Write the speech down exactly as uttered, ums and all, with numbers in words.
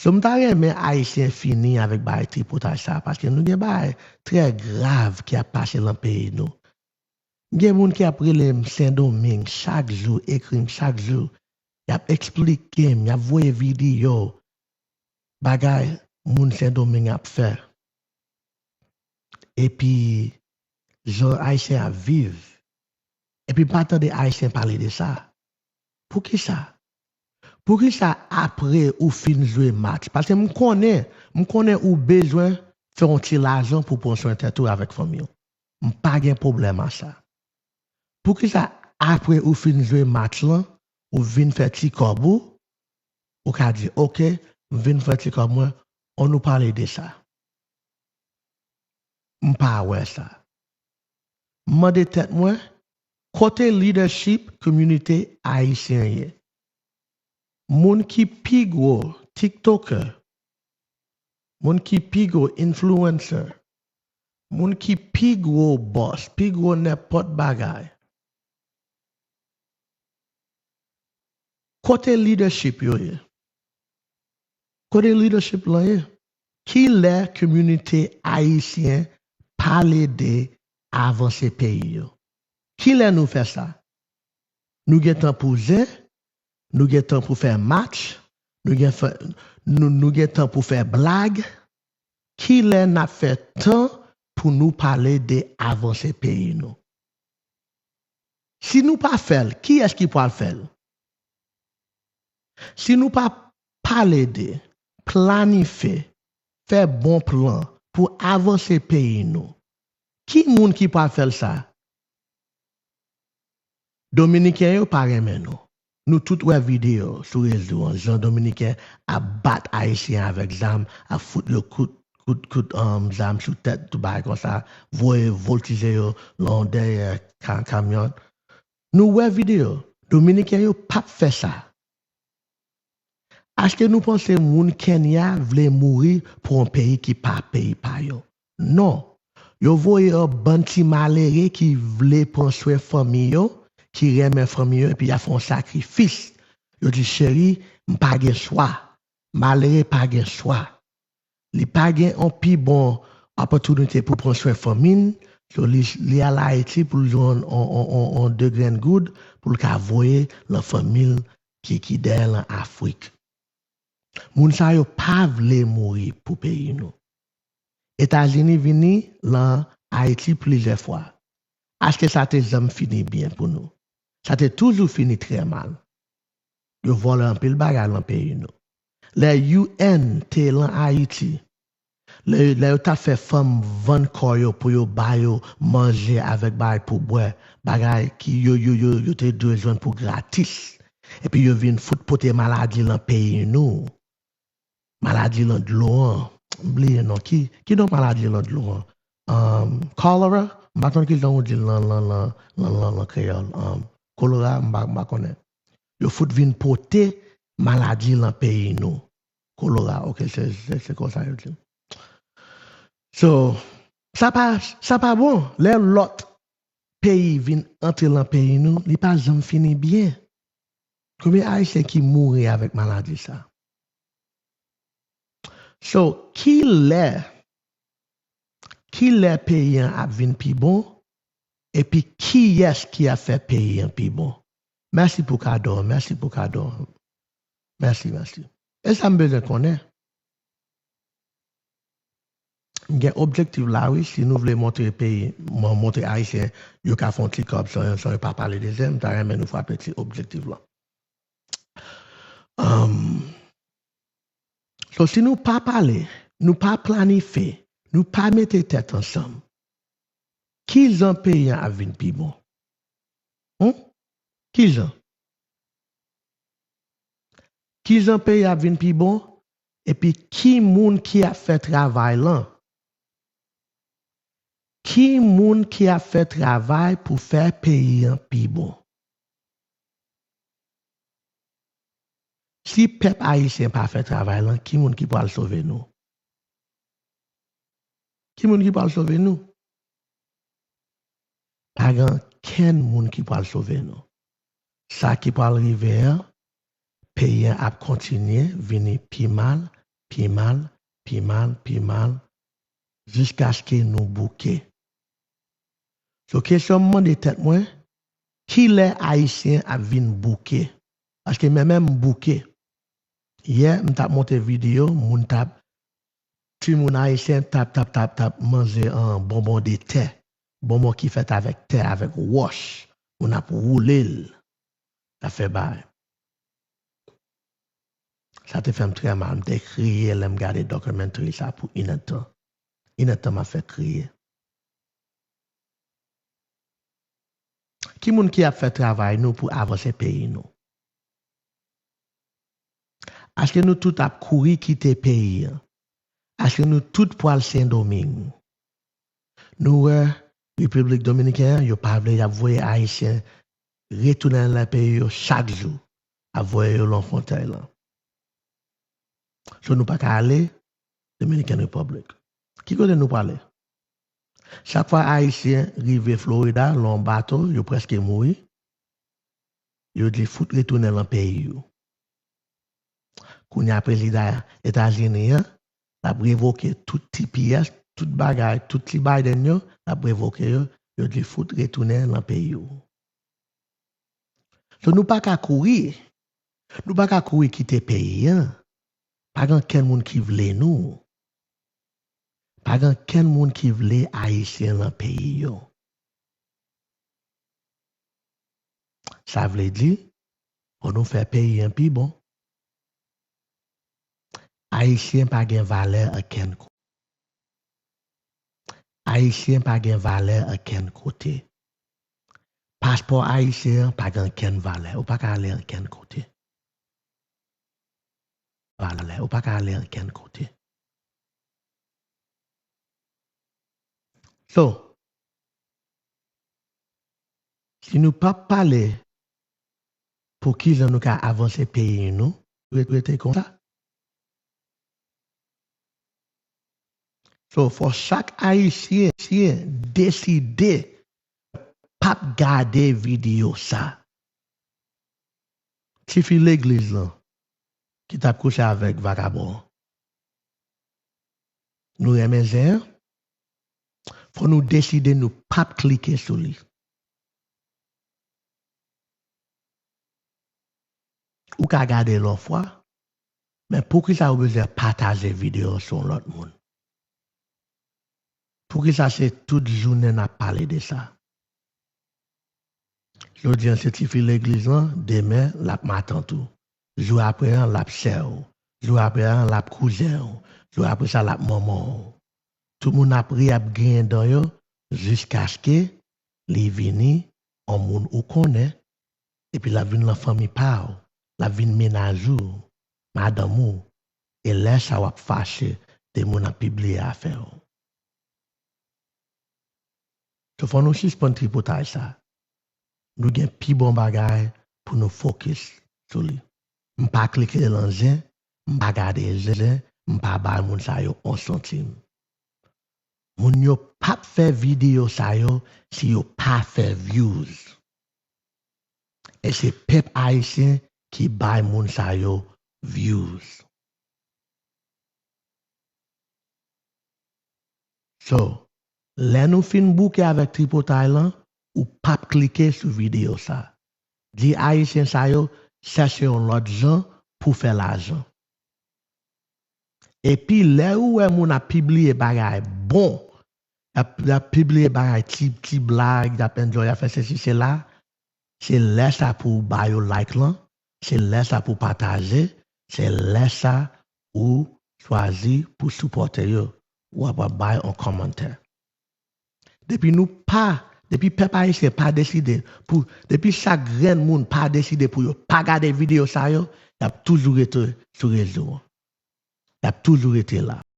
So, m ta renmen Ayisyen fini avèk bagay tripotaj sa, paske nou gen bagay trè grav ki ap pase lan peyi nou. Gen moun ki ap rele m Sendomeng chak jou, ekri m chak jou. Y ap eksplike m, y ap voye videyo bagay moun Sendomeng ap fè. Epi, jan Ayisyen ap viv. Epi, m pa tande Ayisyen pale de sa. Poukisa? Poukisa apre ou fin jwe match? Paske m konnen, m konnen ou bezwen fè yon ti lajan pou pran swen tèt ou avèk fanmi w. M pa gen pwoblèm a sa. Poukisa apre ou fin jwe match lan, ou vin fè ti kòb ou, ou ka di, "Oke, m vin fè ti kòb mwen, ann nou pale de sa." M pa wè sa. M mande tèt mwen, kote leadership kominote ayisyen ye? Moun ki pi gwo TikToker, moun ki pi gwo influencer, moun ki pi gwo boss, pi gwo nenpòt bagay. Kote leadership yo ye? Kote leadership lan ye? Kilè kominote ayisyen pale de avanse peyi yo? Kilè nou fè sa? Nou gen tan pou zen, nou gen tan pou fè match, nou gen, fè, nou, nou gen tan pou fè blag. Kilè n ap fè tan pou nou pale de avanse peyi nou? Si nou pa fè l, kiyès ki pral fè l? Si nou pa pale de, planifye, fè bon plan pou avanse peyi nou, ki moun ki pral fè l sa? Dominiken yo pa renmen nou. Nou tout wè videyo sou rezo an, jan Dominiken ap bat Ayisyen avèk zam, ap fout yo kout, kout, kout, um, zam sou tèt, tout bagay konsa, voye voltize yo lan dèyè ka-, kamyon. Nou wè videyo. Dominiken yo p ap fè sa. Èske nou panse moun Kenya vle mouri pou yon peyi ki pa peyi pa yo? Non. Yo voye yon bann ti malere ki vle pran swen fanmi yo, ki renmen fanmi yo, epi y ap fè yon sakrifis. Yo di, "Cheri, m pa gen chwa." Malere pa gen chwa. Li pa gen yon pi bon opòtinite pou pran swen fanmi l, so li, li al Ayiti pou l jwenn on, on, on, on de grenn goud pou l ka voye lan fanmi l ki, ki dèyè lan Afrik. Moun sa yo pa vle mouri pou peyi nou. Etazini vini lan Ayiti plizyè fwa. Èske sa te janm fini byen pou nou? Sa te toujou fini trè mal. Yo vòlè anpil bagay lan peyi nou. Lè U N te lan Ayiti, lè, lè yo t ap fè fanm vann kò yo pou yo ba yo manje avèk bagay pou bwè, bagay ki yo, yo, yo, yo te dwe jwenn pou gratis. Epi yo vin fout pote maladi lan peyi nou. Maladi lan dlo an. M bliye non. Ki, ki non maladi lan dlo an? Um, cholera? M pa konn ki jan ou di l lan, lan, lan, lan, lan, lan kreyòl. Um, kolera, m pa, m pa konnen. Yo fout vin pote maladi lan peyi nou. Kolera, oke, se, se, se konsa yo di l. So, sa pa, sa pa bon. Lè lòt peyi vin antre lan peyi nou, li pa janm fini byen. Konbyen Ayisyen ki mouri avèk maladi sa? So, kilè, kilè peyi an ap vin pi bon? Epi kiyès ki ap fè peyi an pi bon? Mèsi pou kado an, mèsi pou kado an. Mèsi, mèsi. E sa m bezwen konnen. M gen objektif la, wi, si nou vle montre peyi, mon-, montre Ayisyen, yo ka fè yon ti kòb san, san yo pa pale de zen, m ta renmen nou frape ti objektif lan. Um, so, si nou pa pale, nou pa planifye, nou pa mete tèt ansanm, ki jan peyi an ap vin pi bon? Hmm? Ki jan? Ki jan peyi ap vin pi bon? Epi ki moun ki ap fè travay lan? Ki moun ki ap fè travay pou fè peyi an pi bon? Si pèp ayisyen pa fè travay lan, ki moun ki pral sove nou? Ki moun ki pral sove nou? Pa gen ankenn moun ki pral sove nou. Sa ki pral rive an, peyi an ap kontinye vini pi mal pi mal, pi mal, pi mal, jiskaske nou bouke. So, kesyon m mande tèt mwen, kilè Ayisyen ap vin bouke? Paske mwen menm m bouke. Yè, m t ap monte videyo, moun t ap, timoun ayisyen t ap, t ap, t ap, t ap manje an bonbon de tè. Bonbon ki fèt avèk tè, avèk wòch. Moun ap woule l. L ap fè bagay. Sa te fè m trè mal. M te kriye lè m gade documentary sa pou inèdtan. Inèdtan m ap fè kriye. Ki moun ki ap fè travay nou pou avanse peyi nou? Èske nou tout ap kouri kite peyi an? Èske nou tout pral Sendomeng? Nou wè Repiblik Dominiken an, yo pa vle y ap voye Ayisyen retounen nan peyi yo chak jou, ap voye yo Lòfontyèy lan. So nou pa ka ale Dominican Republic. Ki kote nou prale? Chak fwa Ayisyen rive Florida, lè yon bato, yo prèske mouri, yo di fout retounen nan peyi yo. Kounye a prezidan Etazini an, l ap revoke tout T P S, tout bagay, tout ti Biden yo, l ap revoke yo, yo di fout retounen nan peyi yo. So nou pa ka kouri. Nou pa ka kouri kite peyi an. Pa gen kenn moun ki vle nou. Pa gen kenn moun ki vle Ayisyen nan peyi yo. Sa vle di, fò nou fè peyi an pi bon. Ayisyen pa gen valè ankenn kote. Ayisyen pa gen valè ankenn kote. Paspò ayisyen an pa gen ankenn valè. Ou pa ka ale ankenn kote. Valè. Ou pa ka ale ankenn kote. So, si nou p ap pale pou kijan nou ka avanse peyi nou, ret-, rete konsa. So, fò chak Ayisyen, Ayisyen deside p ap gade videyo sa. Tifi legliz lan ki t ap kouche avèk vakabon an. Nou renmen zen an? Fò nou deside nou p ap klike sou li. Ou ka gade l yon fwa, men poukisa ou bezwen pataje videyo sou yon lòt moun? Poukisa se tout jounen n ap pale de sa? Jodi an se tifi legliz lan, demen l ap matant ou. Jou apre an l ap sè w. Jou apre an l ap kouzen w. Jou apre sa l ap manman w. Tout moun ap ri, ap griyen dan yo, jiskaske li vini yon moun ou konnen, epi l ap vin nan fanmi pa w, l ap vin mennaj ou, madanm ou, e lè sa w ap fache de moun ap pibliye afè w. So, fò nou sispann tripotay sa. Nou gen pi bon bagay pou nou fokis sou li. M pa klike nan zen, m pa gade zen, m pa bay moun sa yo yon santim. Moun yo p ap fè videyo sa yo si yo pa fè views. E se pèp ayisyen ki bay moun sa yo views. So, lè nou fin bouke avèk tripotay lan, ou p ap klike sou videyo sa. Di ayisyen sa yo chèche yon lòt jan pou fè lajan. Epi lè ou wè moun ap pibliye bagay bon, y ap, y ap pibliye bagay ti, ti blag, y ap enjoy, y ap fè sesi, sela, se lè sa pou w ba yo like lan, se lè sa pou w pataje, se lè sa ou chwazi pou sipòte yo. W ap, w ap bay yon kòmantè. Depi nou pa, depi pèp ayisyen pa deside pou, depi chak grenn moun pa deside pou yo pa gade videyo sa yo, y ap toujou rete sou rezo an. Y ap toujou rete la.